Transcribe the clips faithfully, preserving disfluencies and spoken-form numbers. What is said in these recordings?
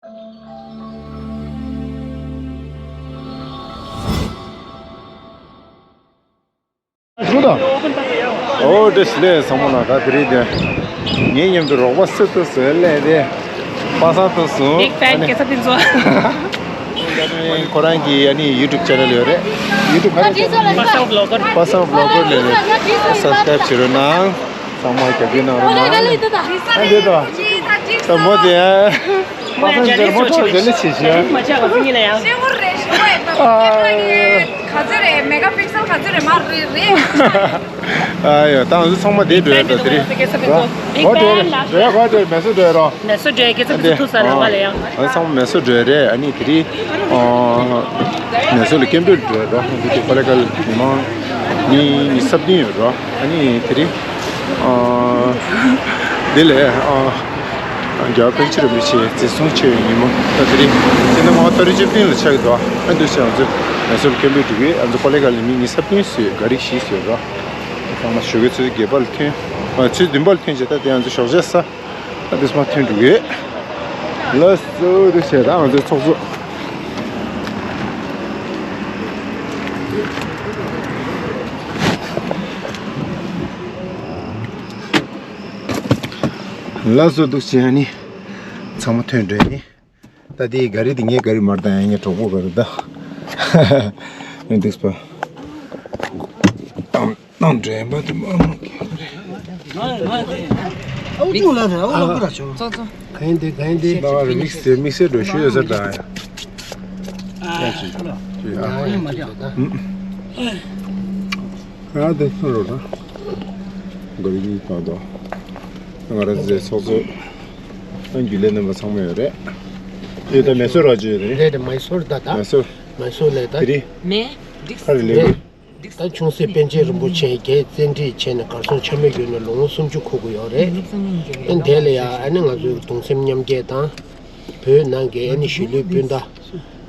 ཨོ་བཀྲ་ཤིས་བདེ་ལེགས་ཚང་མ་ལ། ད་དེ་རིང་དེ་ངའི་མཉམ་དུ་རོགས་པ་སུ་ཐུག་སོང་ལབ་དེ། པ་སངས་ཐུག་སོང་། Big fan ཁེ་ས་ཕིན་ཚོ། ཁོ་རང་གི་ཨ་ནི་ཡུ་ཊུབ་ཆེ་ནལ་ཡོད་རེད། ཡུ་ཊུབ་ག་རེ་ཟེར་ན། པ་སངས་བི་ལོག་གར། པ་སངས་བི་ལོག་གར་ལབ་རེད། སབ་སི་ཀ་རེབ་བྱེད་རོགས་གནང་། ཚང་མ་རྒྱབ་སྐྱོར་གནང་རོགས་གནང་། ཨ་འདི་དང་། ད་མོ་དེ་ཨ། པ་སངས་ཇར་མོ་ཐོག་དེ་ལས་བྱེད་བཞིན། མ་ཆགས་པ་སེང་གེ་ལ་ཡང་། ཤེས་ཀྱི་རེད་ཤེས་ཀྱི་རེད། ཨ། ག་ཚོད་རེད། མེ་ག་པིག་སེལ་ག་ཚོད་རེད། མ་རེད་རེད། ཨ་ཡ། ད་ང་ཚོ་ཚང་མ་དེ་འགྲོ་ཡ་ད་དེ་རིང་། ཀེ་ས་ཕིན་ཚོ། Big fan ལ། འགྲོ་ཡ་འགྲོ་ཡ་འགྲོ་ཡ། མེ་སོ་འགྲོ་ཡ་རོ། མེ་སོ་འགྲོ་ཡ། ཀེ་ས་ཕིན་ཚོ་ཐུག་ས་ར་བ་ལ་ཡང་། ང་ཚང་མ་མེ་སོ་འགྲོ་ཡ་རེད། ཨ་ནི་དེ་རིང་། ཨ། མེ་སོ་ལ་ཀེམ་པིང་འགྲོ་ཡ་རོ། ང་ཚོ་དེ་ཀོ་ལེ་གལ་མི་མང་མི་ཉི་ཤུ་རྩ་བདུན་ཡོད་རོ། ཨ་ནི་དེ་རིང་། ཨ། དེ་ལས། ཨ། རྒྱལ་བ་པཎ་ཆེན་རིན་པོ་ཆེ་འཛིན་བཟུང་བྱས་པའི་ཉིན་མོ། ད་དེ་རིང་སྤྱི་ཟླ་ལྔ་པ་ཏ་རིག་བཅུ་བདུན་ལ་ཆགས་ཀྱི་འདུག་ཨ་འདུག་སེ་ང་ཚོ་མེ་སོར་ཀེམ་པིང་འགྲོ་གི་ཡོད། ང་ཚོ་ཀོ་ལེ་གལ་ལ་མི་ཉི་ཤུ་རྩ་བདུན་ཙམ་ཡོད། ག་རེ་ཞིག་ཡོད་རོ། ཚང་མ་ཞོགས་ཀས་ཆུ་ཚོད་བརྒྱད་པ་ལ་ཐོན། ཨ། ཆུ་ཚོད་བདུན་པ་ལ་ཐོན་བྱས། ད་དེ་ང་ཚོ་ཞོགས་ཇ་ཟ། ད་དེ་ཚང་མ་ཐོན་འགྲོ་གི་ཡོད། ལགས་སོ། འདུག་སེ་ད་ང་ཚོའི་ཚོགས་གཙོ། ལགས་སོ། འདུག་སེ་ཨ་ནི་ཚང་མ་ཐོན་འགྲོ་ཡིན། ད་དེའི་ག་རེ་དེ་ངའི་ག་རེ་མར་བཏང་ཡང་ངའི་གྲོགས་པོ་ག་རེ་ད། ཨེ་འདུག་སེ་པ། བཏང་བཏང་འདྲེན་པ་དེ་མ་མ་གི་རེད། ཨ་ཅུང་ལ་རེད། ཨ་ལ་ཀུ་ར་ཆོ། གན་དེ་གན་དེ། ད་བར་མིག་སེ་མིག་སེ་འགྲོ་ཞུ་ཡོད་ས་ད། ཨ་ཡ་ཡ་ཡ། ཨ་དེ་ཚོ་རོ་ད། ག་རེ་ཡིན་ད་དོ། ང་རང་ཚོའི་ཚོགས་གཙོ། ཨ་རྒྱུན་ལས་རྣམ་པ་ཚང་མ་ཡོད་རེད། ཡོད་ད། མེ་སོར་ར་ཅོ་ཡོད་རེད། རེད་རེད། མེ་སོར་ད་ད། མེ་སོར། མེ་སོར་ལས་ད། དེ་རིང་། མེ། ག་རེ་ལས། ད་ཆུང་སྲིད་པཎ་ཆེན་རིན་པོ་ཆེ་རྒྱལ་བཙན་ཁྲིད་བྱས་ནས་གར་སོང་ཆ་མེད་གྱུར་ནས་ལོ་ངོ་སུམ་ཅུ་འཁོར་གྱི་ཡོད་རེད། ཨ་དེ་ལ་ཡ་ཨ་ནི་ང་ཚོའི་གདུང་སེམས་མཉམ་སྐྱེད་དང་། བོད་ནང་གི་ཨ་ནི་གཞིས་ལུས་སྤུན་ཟླ།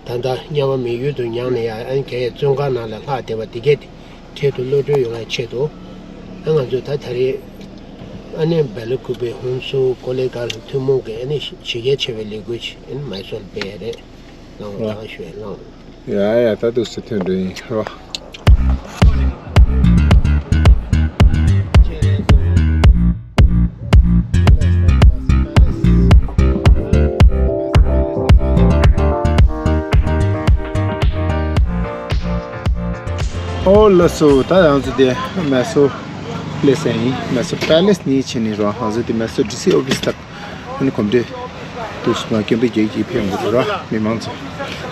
ད་ལྟ་དམྱལ་བ་མི་ཡུལ་དུ་མྱངས་ནས་ཡ་ཨ་ནི་རྒྱ་ཡི་བཙོན་ཁང་ནང་ལས་ལྷག་བསྡད་པ་འདི་གས་དེ་འཕྲལ་དུ་གློད་གྲོལ་ཡོང་བའི་ཆེད་དུ། ཨ་ང་ཚོས་ད་ད་རེས་ཨ་ནི་སྦེལ་ཀུ་པེ་ཧུན་སུར་ཀོ་ལེ་གལ་ཐུན་མོང་གི་ཨ་ནི་གཞི་རྒྱ་ཆེ་བའི་ལས་འགུལ་ཞིག་ཨ་ནི་མེ་སོར་སྤེལ་ཡ་རེད། ལངས་ལ་ལངས་ཞུ་ཡ་ལངས། ཡ་ཡ། ད་འདུག་སེ་ཐོན་འགྲོ་ཡིན་རོ། ཨོ་ལགས་སོ། ད་ང་ཚོ་དེ་མེ་སོར་པེ་ལེ་སི་ཡིན། མེ་སོར་པེ་ལེ་སི་ནས་ཕྱིན་ནས་རོ། ང་ཚོ་དེ་མེ་སོར་ཌི་སི་ཨོ་ཕི་སི་ལ། ཨ་ནི་གོམ་བགྲོད་དུ་སུ་མ་སྐད་འབོད་རྒྱག་གི་ཕེབས་འདུག་ར། མི་མང་ཚོ།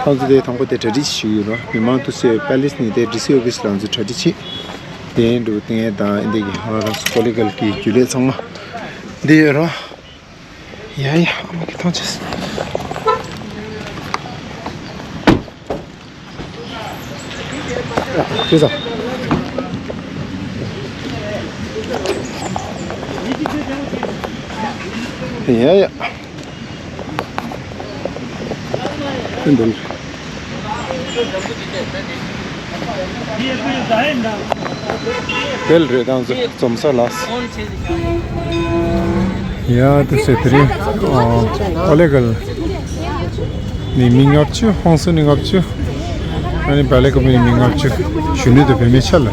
ཁོང་ཚོ་དེ་དང་པོ་དེ་གྲ་སྒྲིག་ཞུས་ཡོད་ར། མི་མང་དུ་སུ་པེ་ལེ་སི་ནས་དེ་ཌི་སི་ཨོ་ཕི་སི་ལ་ང་ཚོ་གྲ་སྒྲིག་བྱེད། དེ་འགྲོ་སྟེ་དང་ཨིན་དེ་གི་ཧ་ར་སུ་ཀོ་ལེ་གལ་གི་རྒྱུན་ལས་ཚང་མ་འདི་ཡོད་ར། ཡ་ཡ། ཨ་མ་གི་ཐང་ཆད། ཅི་ཟ། ཡ་ཡ། ཨེ་འདུག་དེ་ལ་རེད། ད་ང་ཚོ་འཛོམས་ས་ལ། ཡ་དེ་ཚེ་དེ་རིང་ཨོ་ལེ་གལ་ནས་མི་ལྔ་བཅུ། ཧོང་སུར་ནས་ལྔ་བཅུ། ཨ་ནི་སྦེལ་ཀོབ་ནས་མི་ལྔ་བཅུ། གཞོན་ནུ་དང་བུད་མེད་ཆ་ལ།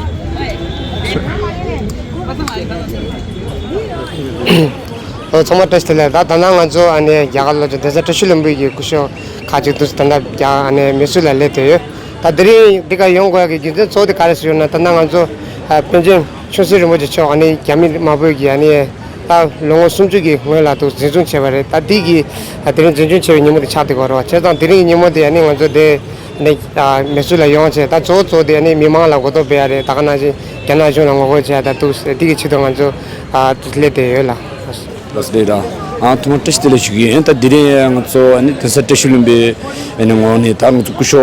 ཨོ་ཚང་མ་བཀྲ་ཤིས་བདེ་ལེགས། ད་ད་ནང་ང་ཚོ་ཨ་ནི་རྒྱ་གར་ལ་ཚོ་གདན་ས་བཀྲ་ཤིས་ལྷུན་པོ་གི་སྐུ་ཞབས་ཁག་ཅིག་ཏུ་ད་ལྟ་རྒྱ་ཨ་ནི་མེ་སུར་ལ་སླེབས་བསྡད་ཡོད། ད་དེ་རིང་འདི་ག་ཡོང་དགོས་ཀྱི་རྒྱུ་མཚན་གཙོ་བོ་དེ་ག་རེ་ཟེར་ན། ད་ནང་ང་ཚོ་ཨ་པཎ་ཆེན་ཆུང་སྲིད་རིན་པོ་ཆེ་མཆོག་ཨ་ནི་རྒྱ་མི་དམར་པོས་ཀྱི་ཨ་ནི་ད་ལོ་ངོ་སུམ་ཅུ་གི་སྔོན་ལ་འདུག་འཛིན་བཟུང་བྱས་པ་རེད། ད་འདི་གི་ཨ་དེ་རིང་འཛིན་བཟུང་བྱས་པའི་ཉིན་མོ་དེ་ཆགས་བསྡད་ཡོད་རེད་བ། བྱས་ཙང་དེ་རིང་གི་ཉིན་མོ་དེ་ཨ་ནི་ང་ཚོ་དེ་ནས་ཨ་མེ་སུར་ལ་ཡོང་བྱས། ད་གཙོ་བོ་གཙོ་བོ་དེ་ཨ་ནི་མི་མང་ལ་གོ་རྟོགས་སྤེལ་ཡ་རེད། ད་ག་ནང་བཞིན་རྒྱ་ནག་གཞུང་ལ་ངོ་རྒོལ་བྱེད་ཡ་ད་འདུག་འདི་གི་ཆེད་དུ་ང་ཚོ་ཨ་སླེབས་བསྡད་ཡོད་ལགས། ལགས་སོ་ལགས། ཨ་ཐོག་མར་བཀྲ་ཤིས་བདེ་ལེགས་ཞུ་གི་ཡིན། ད་དེ་རིང་ང་ཚོ་ཨ་ནི་གདན་ས་བཀྲ་ཤིས་ལྷུན་པོའི་ཨ་ནི་ངོས་ནས་ད་ང་ཚོ་སྐུ་ཞབས་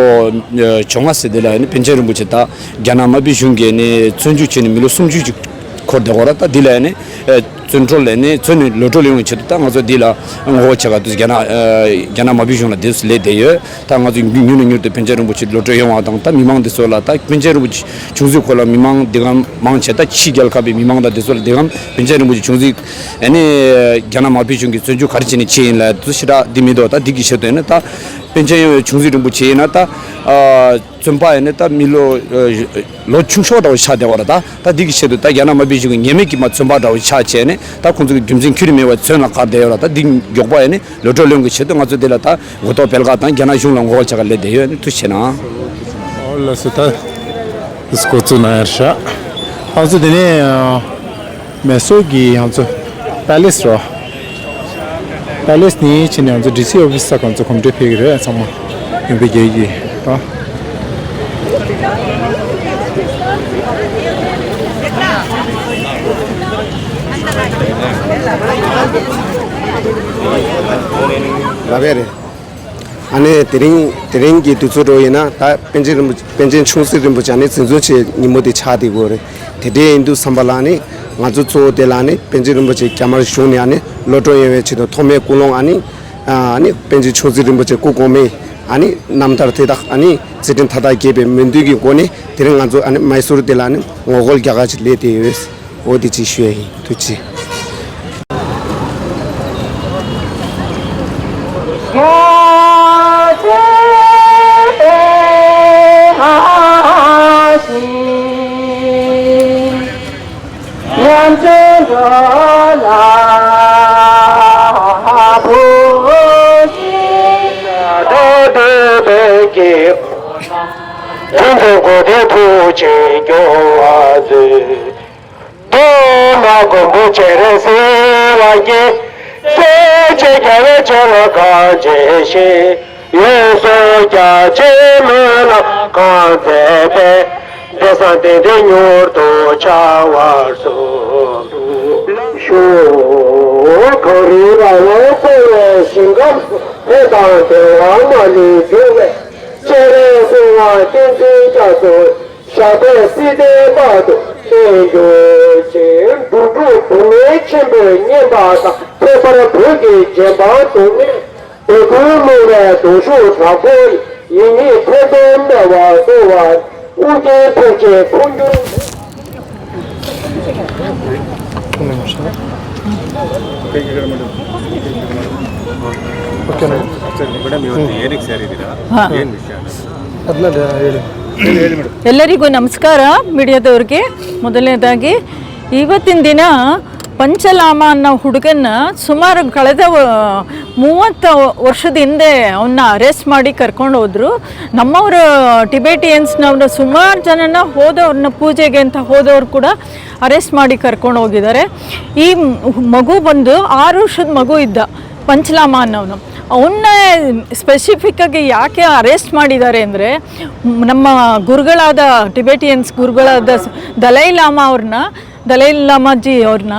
བཅོ་ལྔ་ཟེར་དེ་ལ་ཨ་ནི་པཎ་ཆེན་རིན་པོ་ཆེ་ད་རྒྱ་ནག་དམར་པོའི་གཞུང་གིས་ཨ་ནི་བཙོན་འཇུག་བྱས་ནས་མི་ལོ་སུམ་ཅུ་ཅིག་འཁོར་བསྡད་ཡོད་རེད། ད་འདི་ལ་ཨ་ནི་ཨ་ བཙོན་གྲོལ་ལས་ནས་བཙོན་ནས་གློད་གྲོལ་ཡོང་བའི་ཆེད་དུ་ད་ང་ཚོ་འདི་ལ་ངོ་རྒོལ་བྱེད་ག་དུས་རྒྱ་ནག་ཨ་རྒྱ་ནག་དམར་པོའི་གཞུང་ལ་དེ་སུ་ལས་བསྡད་ཡོད། ད་ང་ཚོ་མྱུར་ནས་མྱུར་དུ་པཎ་ཆེན་རིན་པོ་ཆེ་གློད་གྲོལ་ཡོང་བ་དང་། ད་མི་མང་འདི་ཚོ་ལ་ད་པཎ་ཆེན་རིན་པོ་ཆེ་བྱུང་རྩིས་སྐོར་ལ་མི་མང་འདི་གམ་མང་ཆེ་ད་ཕྱི་རྒྱལ་ཁབ་པའི་མི་མང་དང་འདི་ཚོ་ལ་འདི་གམ་པཎ་ཆེན་རིན་པོ་ཆེ་བྱུང་རྩིས་ཨ་ནི་རྒྱ་ནག་དམར་པོའི་གཞུང་གིས་བཙོན་འཇུག་ག་རེ་བྱས་ནས་བྱས་ཡིན་ལ་དུ་ཞེ་དྲག་འདི་མི་འདུག་ད་འདི་གི་ཆེད་དུ་ཡིན་ན་ད་པཎ་ཆེན་བྱུང་རྩིས་རིན་པོ་ཆེ་ཡིན་ན་ད་ཨ། བཙོན་པ་ཡིན་ནི་ད་མི་ལོ་ལོ་ཆུང་ཤོས་འདྲ་བོ་ཆགས་བསྡད་པ་རེད། ད་ད་འདི་གི་ཆེད་དུ་ད་རྒྱ་ནག་དམར་པོའི་གཞུང་གི་ཉེས་མེད་ཀྱི་མ་བཙོན་པ་འདྲ་བོ་ཆགས་བྱས་ནས་ད་ཁོང་ཚོ་གི་རྒྱུ་མཚན་ཁྱོན་ནས་མེད་པར་བཙོན་ལ་བཀག་བསྡད་ཡོད་ར། ད་འདི་མགྱོགས་པ་ཡིན་ནི་གློད་གྲོལ་ཡོང་གི་ཆེད་དུ་ང་ཚོ་འདི་ལ་ད་མགོ་ཐོག་སྤེལ་ཁ་དང་རྒྱ་ནག་གཞུང་ལ་ངོ་རྒོལ་བྱ་ག་སླེབས་བསྡད་ཡོད་ནི་ཐུགས་རྗེ་གནང་། ཨོ་ལགས་སོ། ད་འདི་སྐོར་ཚུགས་གནང་ཡར་ཤག་ང་ཚོ་འདི་ནས། མེ་སོར་གྱི་ང་ཚོ་པེ་ལེ་སི་རོ། པེ་ལེ་སི་ནས་ཕྱིན་ནས་ང་ཚོ་ཌི་སི་ཨོ་ཕི་སི་ཁག་ང་ཚོ་གོམ་བགྲོད་ཕེབས་ཀྱི་རེད། ཚང་མ་ཡོང་བའི་རྒྱལ་གྱི་རོ། ལབ་ཡ་རེད། ཨ་ནི་དེ་རིང་དེ་རིང་གི་དུས་ཚོད་འགྲོ་ཡིན་ན་ད་པཎ་ཆེན་རིན་པོ་པཎ་ཆེན་བྱུང་རྩིས་རིན་པོ་ཆེ་ཨ་ནི་འཛིན་བཟུང་བྱས་ཉིན་མོ་དེ་ཆགས་བསྡད་ཡོད་རེད། དེ་འདྲ་ཡིན་དུས་ཙམ་པ་ལ་ཨ་ནི་ང་ཚོ་གཙོ་བོ་དེ་ལ་ཨ་ནི་པཎ་ཆེན་རིན་པོ་ཆེ་རྒྱ་དམར་གཞུང་ནས་ཨ་ནི་གློད་གྲོལ་ཡོང་བའི་ཆེད་དུ་ཐོག་མའི་ཀུན་སློང་ཨ་ནི་ཨ་ནི་པཎ་ཆེན་བྱུང་རྩིས་རིན་པོ་ཆེ་སྐུ་གོང་མའི་ཨ་ནི་རྣམ་ཐར་དེ་དག་ཨ་ནི་རྩེད་འགྲན་མཐའ་དག་རྒྱས་པའི་མོས་འདུན་གྱི་སྒོ་ནས་དེ་རིང་ང་ཚོ་ཨ་ནི་མའི་སུར་དེ་ལ་ཨ་ནི་ངོ་རྒོལ་རྒྱག་ག་ཅིག་སླེབས་བསྡད་ཡོད། འོ་དེ་ཅིག་ཞུ་ཡ་ཡིན། ཐུགས་རྗེ་ཆེ། ཐུགས་འདུན་གོ་དེ་ཐུགས་རྗེ་སྐྱོང་བ་མཛོད། རྡོ་ལ་མགོན་པོ་སྤྱན་རས་གཟིགས་ལ་བསྙེན། སྲས་བཅས་རྒྱལ་བའི་སྤྱན་ལ་གང་མཇལ་ཞིང་། ཡོངས་སུ་རྒྱ་ཆེའི་སྨོན་ལམ་གང་མཛད་པའི། བདེ་གསང་གདན་འདྲེན་མྱུར་དུ་འཆར་བར་ཤོག་ཤོག་གངས་རིའི་ར་བས་བསྐོར་བའི་ཞིང་ཁམས་སུ། ལྷ་དང་བདེ་བ་མ་ལུས་འབྱུང་བའི། སྤྱན་རས་གཟིགས་དབང་བསྟན་འཛིན་རྒྱ་མཚོ། ཞབས་པད་སྲིད་མཐའི་བར་དུ་བརྟན་གྱུར་ཅིག་འབྲུ་དྲུག་བུད་མེད་ཆེན་པོས་མཉེན་པ་དང་། ཁྱད་པར་བོད་ཀྱི་རྗེ་འབངས་སྡུག་བསྔལ། དད་གུས་སྨོན་པའི་གདུང་ཤུགས་དྲག་པོ་ཡིས། ཡིད་གཉིས་ཐེར་འདོན་སྨྲ་བ་སྩོལ་བར། ཨོ་རྒྱན་ཐུགས་རྗེས་འཕོ་འགྱུར། ಮೇಡಮ್, ಇವತ್ತು ಏನಕ್ಕೆ ಸೇರಿದ್ದೀರಾ? ಏನು ವಿಷಯ? ಎಲ್ಲರಿಗೂ ನಮಸ್ಕಾರ. ಮೀಡಿಯಾದವ್ರಿಗೆ ಮೊದಲನೇದಾಗಿ ಇವತ್ತಿನ ದಿನ ಪಂಚಲಾಮ ಅನ್ನೋ ಹುಡುಗನ್ನ ಸುಮಾರು ಕಳೆದ ವ- ಮೂವತ್ತು ವರ್ಷದ ಹಿಂದೆ ಅವನ್ನ ಅರೆಸ್ಟ್ ಮಾಡಿ ಕರ್ಕೊಂಡು ಹೋದ್ರು. ನಮ್ಮವರು ಟಿಬೆಟಿಯನ್ಸ್ನವ್ರು ಸುಮಾರು ಜನನ ಹೋದವ್ರನ್ನ ಪೂಜೆಗೆ ಅಂತ ಹೋದವ್ರು ಕೂಡ ಅರೆಸ್ಟ್ ಮಾಡಿ ಕರ್ಕೊಂಡು ಹೋಗಿದ್ದಾರೆ. ಈ ಮಗು ಬಂದು ಆರು ವರ್ಷದ ಮಗು ಇದ್ದ ಪಂಚಲಾಮ ಅನ್ನೋನು. ಅವನ್ನ ಸ್ಪೆಸಿಫಿಕ್ಕಾಗಿ ಯಾಕೆ ಅರೆಸ್ಟ್ ಮಾಡಿದ್ದಾರೆ ಅಂದರೆ, ನಮ್ಮ ಗುರುಗಳಾದ ಟಿಬೆಟಿಯನ್ಸ್ ಗುರುಗಳಾದ ಸ- ದಲೈ ಲಾಮಾ ಅವ್ರನ್ನ ದಲೈ ಲಾಮಾಜಿ ಅವ್ರನ್ನ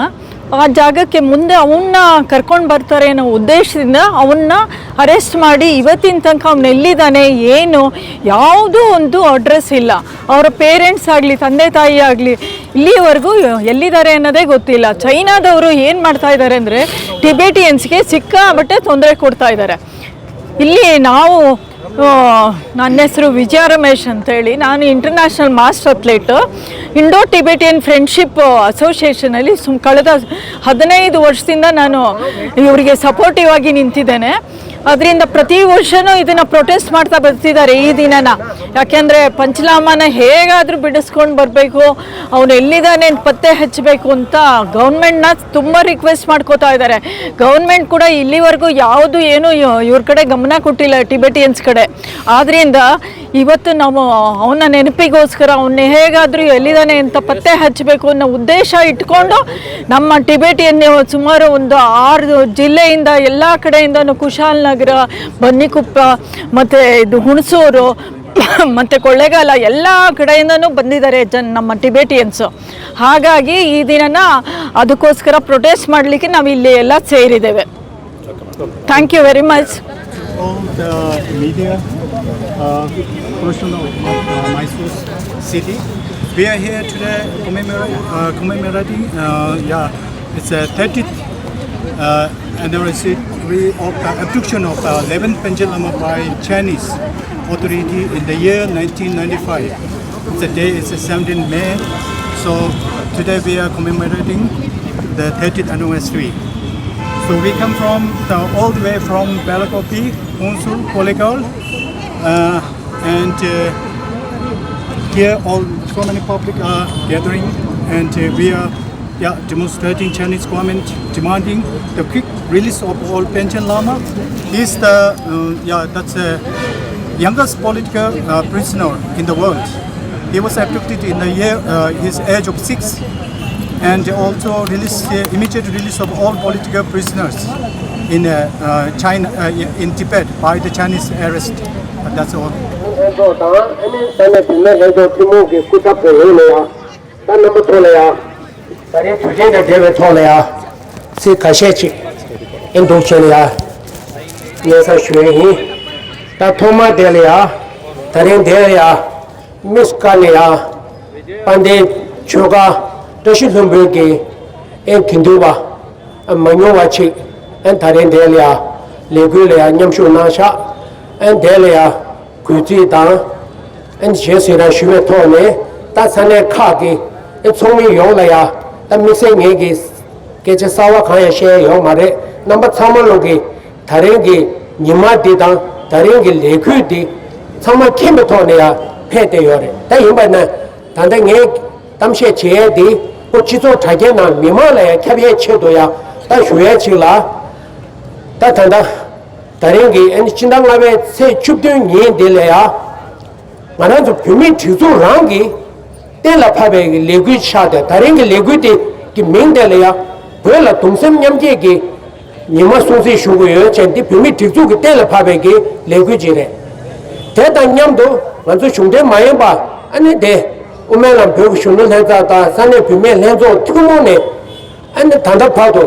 ಆ ಜಾಗಕ್ಕೆ ಮುಂದೆ ಅವನ್ನ ಕರ್ಕೊಂಡು ಬರ್ತಾರೆ ಅನ್ನೋ ಉದ್ದೇಶದಿಂದ ಅವನ್ನ ಅರೆಸ್ಟ್ ಮಾಡಿ ಇವತ್ತಿನ ತನಕ ಅವನು ಎಲ್ಲಿದ್ದಾನೆ, ಏನು, ಯಾವುದೂ ಒಂದು ಅಡ್ರೆಸ್ ಇಲ್ಲ. ಅವರ ಪೇರೆಂಟ್ಸ್ ಆಗಲಿ, ತಂದೆ ತಾಯಿ ಆಗಲಿ, ಇಲ್ಲಿಯವರೆಗೂ ಎಲ್ಲಿದ್ದಾರೆ ಅನ್ನೋದೇ ಗೊತ್ತಿಲ್ಲ. ಚೈನಾದವರು ಏನು ಮಾಡ್ತಾ ಇದ್ದಾರೆ ಅಂದರೆ, ಟಿಬೆಟಿಯನ್ಸ್ಗೆ ಸಿಕ್ಕಾಬಟ್ಟೆ ತೊಂದರೆ ಕೊಡ್ತಾ ಇದ್ದಾರೆ. ಇಲ್ಲಿ ನಾವು ಆ, ನನ್ನ ಹೆಸರು ವಿಜಯ ರಮೇಶ್ ಅಂತೇಳಿ. ನಾನು ಇಂಟರ್ನ್ಯಾಷನಲ್ ಮಾಸ್ಟರ್ ಅಥ್ಲೀಟು. ಇಂಡೋ ಟಿಬೆಟಿಯನ್ ಫ್ರೆಂಡ್ಶಿಪ್ ಅಸೋಸಿಯೇಷನಲ್ಲಿ ಸುಮ್ ಕಳೆದ ಹದಿನೈದು ವರ್ಷದಿಂದ ನಾನು ಇವರಿಗೆ ಸಪೋರ್ಟಿವ್ ಆಗಿ ನಿಂತಿದ್ದೇನೆ. ಅದರಿಂದ ಪ್ರತಿ ವರ್ಷವೂ ಇದನ್ನು ಪ್ರೊಟೆಸ್ಟ್ ಮಾಡ್ತಾ ಬರ್ತಿದ್ದಾರೆ ಈ ದಿನನ. ಯಾಕೆಂದರೆ ಪಂಚಲಾಮನ ಹೇಗಾದರೂ ಬಿಡಿಸ್ಕೊಂಡು ಬರಬೇಕು, ಅವನು ಎಲ್ಲಿದ್ದಾನೆ ಅಂತ ಪತ್ತೆ ಹಚ್ಚಬೇಕು ಅಂತ ಗೌರ್ಮೆಂಟ್ನ ತುಂಬ ರಿಕ್ವೆಸ್ಟ್ ಮಾಡ್ಕೋತಾ ಇದ್ದಾರೆ. ಗೌರ್ಮೆಂಟ್ ಕೂಡ ಇಲ್ಲಿವರೆಗೂ ಯಾವುದು ಏನು ಇವ್ರ ಕಡೆ ಗಮನ ಕೊಟ್ಟಿಲ್ಲ, ಟಿಬೆಟಿಯನ್ಸ್ ಕಡೆ. ಆದ್ರಿಂದ ಇವತ್ತು ನಾವು ಅವನ ನೆನಪಿಗೋಸ್ಕರ ಅವನ್ನ ಹೇಗಾದ್ರೂ ಎಲ್ಲಿದ್ದಾನೆ ಅಂತ ಪತ್ತೆ ಹಚ್ಚಬೇಕು ಅನ್ನೋ ಉದ್ದೇಶ ಇಟ್ಕೊಂಡು ನಮ್ಮ ಟಿಬೆಟಿಯನ್ ಸುಮಾರು ಒಂದು ಆರು ಜಿಲ್ಲೆಯಿಂದ ಎಲ್ಲ ಕಡೆಯಿಂದನೂ ಕುಶಾಲನಗರ, ಬನ್ನಿಕೊಪ್ಪ, ಮತ್ತೆ ಇದು ಹುಣಸೂರು, ಮತ್ತೆ ಕೊಳ್ಳೇಗಾಲ ಎಲ್ಲ ಕಡೆಯಿಂದನೂ ಬಂದಿದ್ದಾರೆ ಜನ ನಮ್ಮ ಟಿಬೆಟಿಯನ್ಸ್. ಹಾಗಾಗಿ ಈ ದಿನನ ಅದಕ್ಕೋಸ್ಕರ ಪ್ರೊಟೆಸ್ಟ್ ಮಾಡಲಿಕ್ಕೆ ನಾವು ಇಲ್ಲಿ ಎಲ್ಲ ಸೇರಿದ್ದೇವೆ. Thank you very much. All the media, uh, professional of, uh, Mysore city. We are here today commemorate, uh, commemorating, uh, yeah, It's a thirtieth uh, anniversary of the abduction of uh, eleventh Panchen Lama by Chinese authority in the year nineteen ninety-five. The day is the seventeenth May, so today we are commemorating the thirtieth anniversary. So we come from the, all the way from Belakopi, Hunsu, Polegaon, uh, and uh, here all so many public are gathering, and uh, we are, yeah, demonstrating Chinese government demanding the quick release of all Panchen Lama. He's the, uh, yeah, that's the youngest political uh, prisoner in the world. He was abducted in the year uh, his age of six, and also release uh, immediate release of all political prisoners in uh, uh, China, uh, in Tibet by the Chinese arrest. That's all. ལྷན་ཚོགས་དང་ཨ་ནི་ས་གནས་བུད་མེད་ལྷན་ཚོགས་ཐུན་མོང་གི་སྐུ་ཚབ་ཀྱི་ངོས་ནས་ཡང་ད་རྣམ་པ་ཚོ་ལ་ཡང་ད་རིང་དུས་ཆེན་དང་འབྲེལ་བའི་ཐོག་ལ་ཡང་ཚིག་ཁ་ཤས་ཅིག་ཨེ་འདུག་བྱས་ནས་ཡང་སྙན་སེང་ཞུ་ཡས་ཡིན། ད་ཐོག་མ་དེ་ལ་ཡང་ད་རིང་འདིར་ཡང་དམིགས་བཀར་ནས་ཡང་དཔལ་ལྡན་ཆོལ་ཁ་བཀྲ་ཤིས་ལྷུན་པོའི་གི་ཨེ་དགེ་འདུན་པ་མ་ཉུང་བ་ཅིག་ཨེ་ད་རིང་འདིར་ལ་ཡང་ལས་འགུལ་ལ་ཡང་མཉམ་ཞུགས་གནང་ཤག་ཨེ་འདིར་ལ་ཡང་གུས་བརྩི་དང་། ཨན་ཞེས་ཟེར་ར་ཞུ་བའི་ཐོག་ནས་ད་ས་གནས་ཁག་གི་ཨེ་ཚོགས་མི་ཡོངས་ལ་ཡ་ད་དམིགས་བསལ་ངེད་ཀྱི་སྐད་ཆ་གསར་བ་གང་ཡང་བཤད་ཡོད་མ་རེད། རྣམ་པ་ཚང་མ་ལོག་གི་ད་རིང་གི་ཉི་མ་འདི་དང་ད་རིང་གི་ལས་འགུལ་འདི་ཚང་མ་མཁྱེན་པའི་ཐོག་ནས་ཡ་ཕེབས་བསྡད་ཡོད་རེད། ད་ཡིན་པ་ན་ད་ལྟ་ངས་གཏམ་བཤད་བྱེད་ཡས་འདི་ཁོ་སྤྱི་ཚོགས་དྲ་རྒྱའི་ནང་མི་མང་ལ་ཡ་ཁྱབ་ཡས་ཆེད་དུ་ཡ་ད་ཞུ་ཡས་ཅིག་ལ། ད་ད་ལྟ་ད་རིང་གི་ཨ་ནི་སྤྱི་ཟླ་ལྔ་པའི་ཚེས་བཅུ་བདུན་ཉིན་འདི་ལ་ཡ། ང་རང་ཚོ་བོད་མིའི་སྒྲིག་འཛུགས་རང་གིས་གཏན་ལ་ཕབ་པའི་ལས་འགུལ་ཆགས་ཏེ་ད་རིང་གི་ལས་འགུལ་དེ་གི་མིང་དེ་ལ་ཡང་བོད་ལ་གདུང་སེམས་མཉམ་སྐྱེད་ཀྱི་ཉི་མ་སྲུང་བརྩི་ཞུ་དགོས་ཡོད་ཅེས་འདི་བོད་མིའི་སྒྲིག་འཛུགས་ཀྱི་གཏན་ལ་ཕབ་པའི་གི་ལས་འགུལ་ཅིག་རེད། དེ་དང་མཉམ་དུ་ང་ཚོ་གཞུང་འབྲེལ་མ་ཡིན་པ་ཨ་ནི་དེ་དབུ་མའི་ལམ་བོད་ཀྱི་གཞོན་ནུ་ལྷན་ཚོགས་དང་ས་གནས་བུད་མེད་ལྷན་ཚོགས་ཐུན་མོང་ནས་ཨ་ནི་ད་ལྟ་བར་དུ།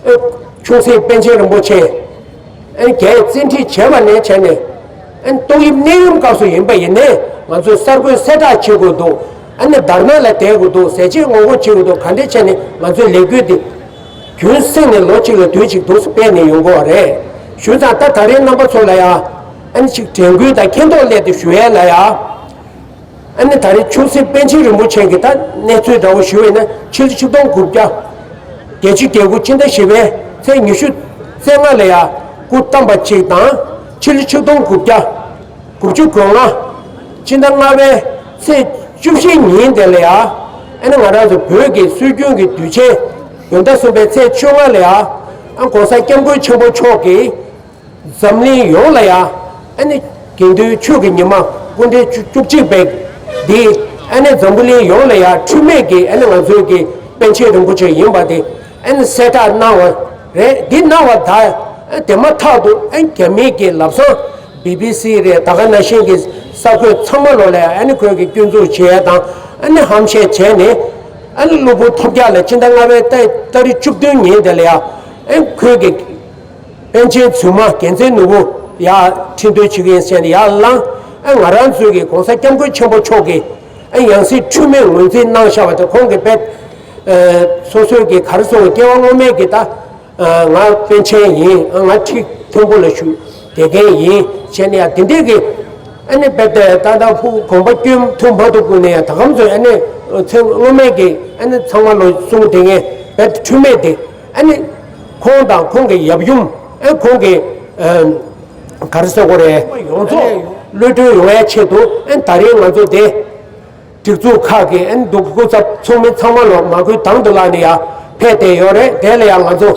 ཨེ། ཆུང་སྲིད་པཎ་ཆེན་རིན་པོ་ཆེ། ཨེ། རྒྱའི་བཙན་ཁྲིད་བྱས་པ་ནས་བྱས་ནས། ཨེ། ཏོག་དབྱིབས་ནད་ཡམས་སྐབས་སུ་ཡིན་པ་ཡིན་ནའི་ང་ཚོས་གསར་འགོད་གསལ་བསྒྲགས་བྱེད་དགོས་འདུག་ཨ་ནི་དར་ནག་ལ་བསྡད་དགོས་འདུག་ཟས་བཅད་ངོ་རྒོལ་བྱེད་དགོས་འདུག་ག་འདྲས་བྱས་ནས་ང་ཚོའི་ལས་འགུལ་འདི་རྒྱུན་བསྲིངས་ནས་ལོ་གཅིག་ལ་དུས་གཅིག་འདུག་སེ་སྤེལ་ནས་ཡོང་དགོས་པ་རེད། ཞུས་ཙང་ད་ད་རེས་རྣམ་པ་ཚོ་ལ་ཡ། ཨ་ནི་ཅིག་དྲན་སྐུལ་དང་མཁྱེན་རྟོགས་སླད་དུ་ཞུ་ཡས་ལ་ཡ། ཨ་ནི་ད་རེས་ཆུང་སྲིད་པཎ་ཆེན་རིན་པོ་ཆེ་གི་ད་གནས་ཚུལ་འདྲ་བོ་ཞུ་བས་ན་ཕྱི་ལོ་ཆིག་སྟོང་དགུ་བརྒྱ་བརྒྱད་ཅུ་གྱ་དགུ་སྤྱི་ཟླ་བཞི་པའི་ཚེས་ཉི་ཤུ་རྩ་ལྔ་ལ་ཡ་སྐུ་བལྟམས་པ་གཅིག་དང་ཕྱི་ལོ་ཆིག་སྟོང་དགུ་བརྒྱ་དགུ་བཅུ་གོ་ལྔ་སྤྱི་ཟླ་ལྔ་པའི་ཚེས་བཅུ་བཞི་ཉིན་དེ་ལ་ཡ་ཨ་ནི་ང་རང་ཚོ་བོད་ཀྱི་སྲོལ་རྒྱུན་གྱི་དུས་ཆེན་བོད་ཟླ་གསུམ་པའི་ཚེས་བཅོ་ལྔ་ལ་ཡ་ཨ་༸གོང་ས་༸སྐྱབས་མགོན་ཆེན་པོ་མཆོག་གིས། འཛམ་གླིང་ཡོངས་ལ་ཡང་ཨ་ནི་དགེ་འདུན་ཆོས་ཀྱི་ཉི་མ་སྐུ་ཕྲེང་བཅུ་བཅུ་གཅིག་པའི་འདི་ཨ་ནི་འཛམ་བུ་གླིང་ཡོངས་ལ་ཡང་འཁྲུལ་མེད་ཀྱི་ཨ་ནི་ང་ཚོའི་གི་པཎ་ཆེན་རིན་པོ་ཆེ་ཡིན་པ་དེ་ཨ་ནི་གསལ་བསྒྲགས་གནང་བ་རེད། འདི་གནང་བ་ད་ཨ་དེ་མ་ཐག་ཏུ་ཨ་རྒྱ་མིའི་གི་ལམ་སང་བི་བི་སི་རེད། ད་ག་ནང་བཞིན་གྱི་གསར་འགོད་ཚང་མ་ལོ་ལ་ཡང་ཨ་ནི་ཁོས་གི་སྐྱོན་འཛུགས་བྱས་དང་ཨ་ནི་ཧམ་བཤད་བྱས་ནས་ཨ་ནི་གློ་བུར་ཐོལ་རྒྱག་ལ་སྤྱི་ཟླ་ལྔ་པའི་ཏ་ཏ་རིག་བཅུ་བདུན་ཉིན་དེ་ལ་ཡང་ཨ་ནི་ཁོས་གི་པཎ་ཆེན་རྫུན་མ་རྒྱལ་མཚན་ནོར་བུ་ཡར་ཁྲི་འདོན་བྱེད་ཀྱི་ཡིན་ཟེར་ནས་ཡར་ལངས། ཨ་ང་རང་ཚོའི་གི་༸གོང་ས་༸སྐྱབས་མགོན་ཆེན་པོ་མཆོག་གིས་ཨ་ཡང་སྲིད་འཁྲུལ་མེད་ངོས་འཛིན་གནང་བཞག་པ་དེ་ཁོང་གི་དཔེ་སོ་སོའི་གི་ག་རེ་ཟེར་དགོས། སྐྱེ་བ་སྔོན་མའི་གི་ད་ང་པཎ་ཆེན་ཡིན། ང་ཁྲི་མཐོན་པོ་ལ་བཞུགས་བསྡད་མཁན་ཡིན་བྱས་ནས་ཡང་དེ་འདྲའི་གི་ཨ་ནི་དཔེ་དེ་ད་ལྟ་ཕུག་དགོངས་པ་སྐྱོན་ཐུག་མ་ཐུག་ཀུན་ནས་ཡང་ད་གམ་ཚོས་ཨ་ནི་ཚེ་སྔོན་མའི་གི་ཨ་ནི་ཚང་མ་ལོ་གསུང་དེ་ངས་དཔེ་འཁྲུལ་མེད་དེ། ཨ་ནི་ཁོང་དང་ཁོང་གི་ཡབ་ཡུམ་ཨ་ཁོང་གི་ཨ་ག་རེ་ཟེར་དགོས་རེད། ཡོངས་རྫོགས་གློད་གྲོལ་ཡོང་ཡའི་ཆེད་དུ་ཨ་ད་རེས་ང་ཚོ་དེ་སྒྲིག་འཛུགས་ཁག་གི་ཨ་འདུག་སྐུ་ཚབ་ཚོགས་མི་ཚང་མ་ལོ་མ་བསྐུལ་དང་དུ་ལ་ནས་ཡ་ཕེབས་བསྡད་ཡོད་རེད། དེ་ལ་ཡང་ང་ཚོ་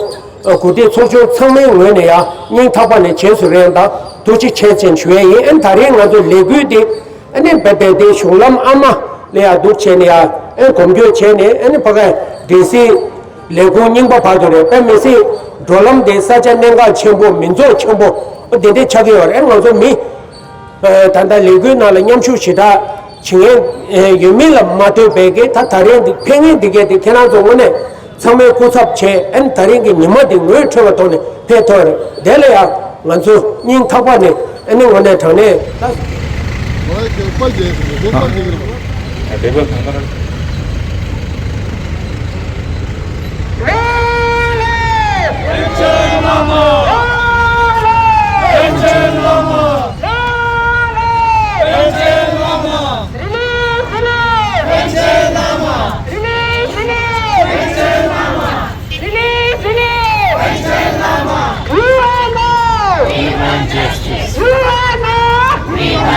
གོ་སྒྲིག་ཚོགས་ཆུང་ཚང་མའི་ངོས་ནས་ཡ་སྙིང་ཐག་པ་ནས་རྗེས་སུ་རེད་དང་ཐུགས་རྗེ་ཆེ་ཅེས་ཞུ་ཡས་ཡིན། ཨ་ད་རེས་ང་ཚོ་ལས་འགུལ་འདི་ཨ་ནི་རྦད་དེ་དེ་གཞུང་ལམ་ཨ་མ་ལ་ཡང་འདུག་བྱས་ནས་ཡང་ཨ་གོམ་བགྲོད་བྱས་ནས་ཨ་ནི་ཕ་ག་སྒྲིག་སྲིད་ལས་ཁུངས་རྙིང་པ་བར་དུ་རེད། དཔེ་མི་སྲིད་འགྲོ་ལམ་དེ་ས་ཆ་གནད་འགག་ཆེན་པོ་མི་འཛོམས་ཆེན་པོ་ཨ་དེ་འདྲ་ཆགས་ཀྱི་ཡོད་རེད། ང་ཚོ་མི་ད་ལྟ་ལས་འགུལ་ནང་ལ་མཉམ་ཞུགས་ཞེ་དྲག་བྱེད་མཁན་ཡོད་མིན་ལ་མ་ལྟོས་པའི་གི་ད་ད་རེས་འདི་ཕེབས་མཁན་འདི་གས་དེ་ཁྱེད་རང་ཚོ་དངོས་གནས། ཚང་མས་སྐུ་ཚབ་བྱས་ཨ་ནི་ད་རིང་གི་ཉི་མ་འདི་ངོ་འཕྲོད་པ་ཐོག་ནས་ཕེབས་ཐུབ་རེད། དེ་ལ་ཡང་ང་ཚོ་སྙིང་ཐག་པ་ནས་ཨ་ནི་དངོས་གནས་དྲང་གནས་ད། ང་ཡི་དགོན་པ་རྒྱས་སོང་། དགོན་པ་རྒྱས་ཀྱི་རེད་པ། ཨ་དེ་བས་གང་ལྟར།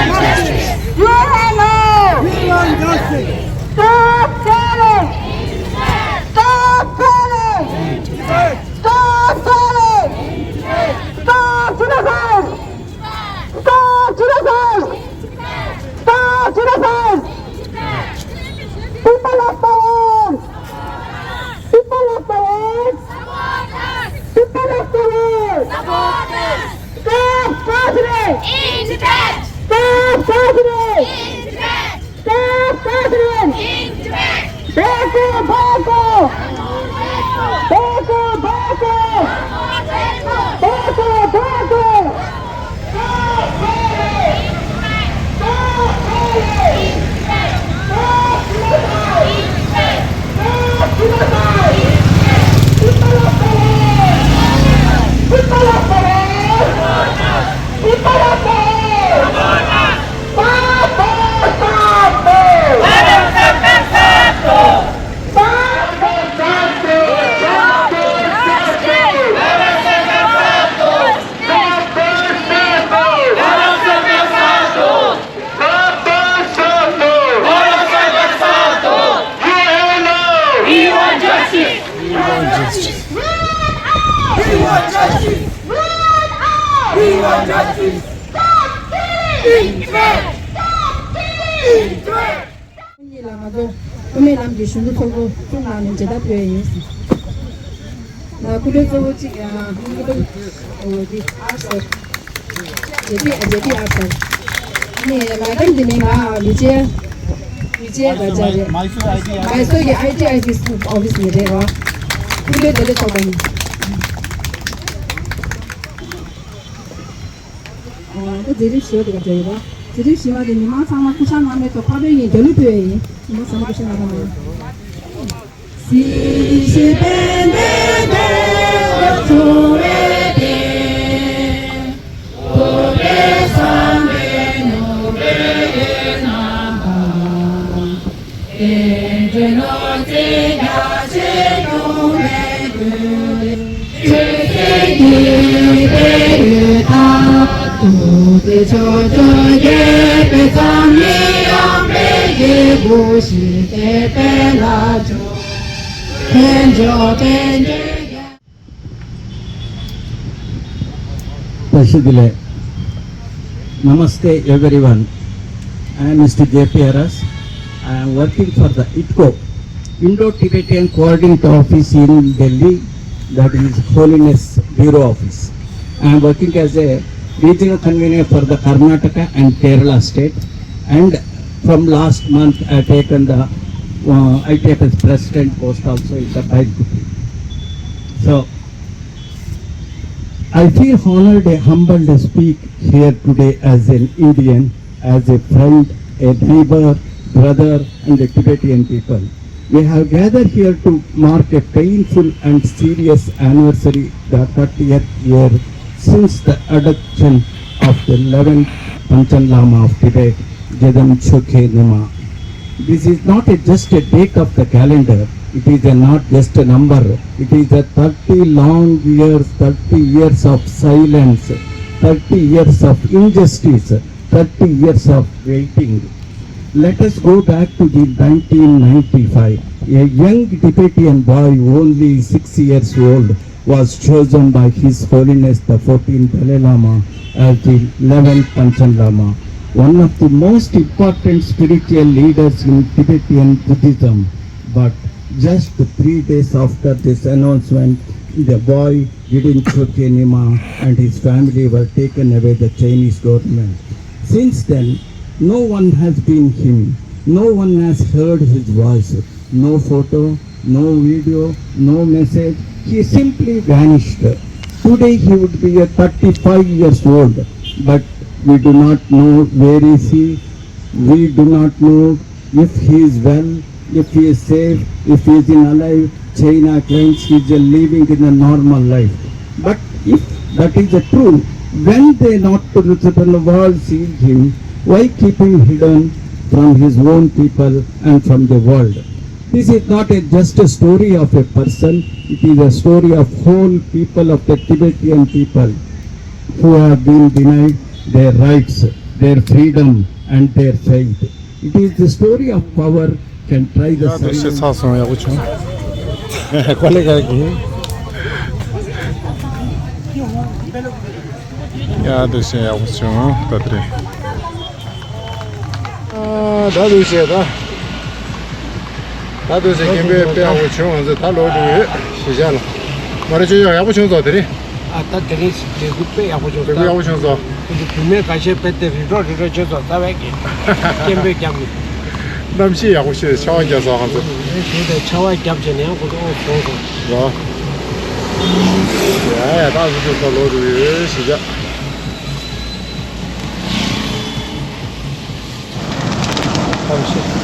U N O! We want justice! Stop killing! Stop killing! Stop killing! Stop genocide! Stop genocide! Stop genocide! People of the world! People of the world! People of the world! Stop torture! In Tibet! Stop torture! In Tibet! Stop torture! In Tibet! Bheko, bheko! Bheko, bheko! Bheko, bheko! We want justice! We want justice! We want justice! Stop killing! Stop killing! གཉིས་ལ་ང་ཚོ་སྐུ་མེད་ལམ་གྱི་གཞོན་ནུ་ཚོགས་པ་གསུམ་ནང་ནས་མཇལ་དར་ཕུལ་ཡས་ཡིན། ལ་སྐུ་མགྲོན་གཙོ་བོ་གཅིག་ཡང་སྐུ་མགྲོན་འོ་འདི་ཨར་སར་ཇེ་པི་ཇེ་པི་ཨར་སར། ནས་མེ་ཌམ་འདི་ནས་ང་མི་ཆེ་མི་ཆེ་ད་ཅག་རེད། མའི་སོ་གི་ཨའི་ཊི་ཨའི་ཊི་ཨོ་ཕི་སི་ནས་རེད་བ། སྐུ་མགྲོན་བདེ་ལེགས་ཚོགས་པ་ཡིན། ཨ་ད་མཛད་རིམ་ཞུ་བ་དེ་ག་འདྲ་ཡོད་པ། མཛད་རིམ་ཞུ་བ་དེ་མི་མང་ཚང་མ་སྐུ་ཞབས་ནང་མེད་དོ་ཕ་བོད་ཡིན་རྒྱ་ལུ་བོད་ཡིན། མི་མང་ཚང་མ་སྐུ་ཞབས་ནང་མེད། Namaste everyone. I am Mister J P Aras. I am working for the I T C O, Indo-Tibetan Coordinator Office in Delhi, that is Holiness Bureau Office. I am working as a regional convener for the Karnataka and Kerala state, and from last month I have taken the uh, I T F S president post also in the Baitkuti. So, I feel honored and humbled to speak here today as an Indian, as a friend, a neighbor, brother, and a Tibetan people. We have gathered here to mark a painful and serious anniversary, the thirtieth year since the abduction of the eleventh Panchen Lama of Tibet, Gedam Chokhe Nyima. This is not a, just a date of the calendar. It is a, not just a number. It is a thirty long years, thirty years of silence, thirty years of injustice, thirty years of waiting. Let us go back to the nineteen ninety-five. A young Tibetan boy, only six years old, was chosen by His Holiness the fourteenth Dalai Lama as the eleventh Panchen Lama, one of the most important spiritual leaders in Tibetan Buddhism. But just three days after this announcement, the boy Gedam Chokhe Nyima and his family were taken away the Chinese government. Since then, no one has seen him, no one has heard his voice, no photo, no video, no message. He simply vanished. Today he would be a thirty-five years old, but we do not know where is he. We do not know if he is well, if he is safe, if he is in alive. China claims he is living in a normal life. But if that is a true, when they not to the world see him, why keep him hidden from his own people and from the world? This is not a, just a story of a person, it is a story of whole people of the Tibetan people who have been denied their rights. their freedom and their faith. It is the story of power can try the ཡ་ད་ཤི་silence. ཚར་སོང་། ཡག་པོ་བྱུང་། ཀོ་ལེ་ག་གི། ཡ་ད་ཤི་ཡག་པོ་བྱུང་། ད་དེ་རེད། ཨ་ད་དུས་བྱས་ད། ད་དུས་བྱས་སྐད་འབོད་དཔེ་ཡག་པོ་བྱུང་། ང་ཚོ་ད་ལོག་འགྲོ་ཡོད། གཞིས་ཆགས་ལ། མ་རེད། ཅོ་ཡག་ཡག་པོ་བྱུང་སོང་དེ་རིང་། ཨ་ད་དེ་རིང་ལས་འགུལ་དཔེ་ཡག་པོ་བྱུང་། ལས་འགུལ་ཡག་པོ་བྱུང་སོང་། ཁོ་ཚོ་བུད་མེད་འགའ་ཤས་དཔེ་དེ་རི་གྲོག་རི་གྲོག་བྱས་སོང་། རྩ་བའི་གི་སྐད་འབོད་རྒྱབ་ནས། གནམ་གཤིས་ཡག་པོ་ཞིག་ཆར་པ་བརྒྱབ་སོང་། ང་ཚོ་དེ་དེ་ཆར་པ་བརྒྱབ་བྱས་ནས་ཡང་ཁོ་ཚོ་ཨོ་སོང་སོང་། རོ། ཡ་ཡ་ད་ཚོ་ཚོ་ལོག་འགྲོ་ཡོད། གཞིས་ཆགས། གནམ་གཤིས་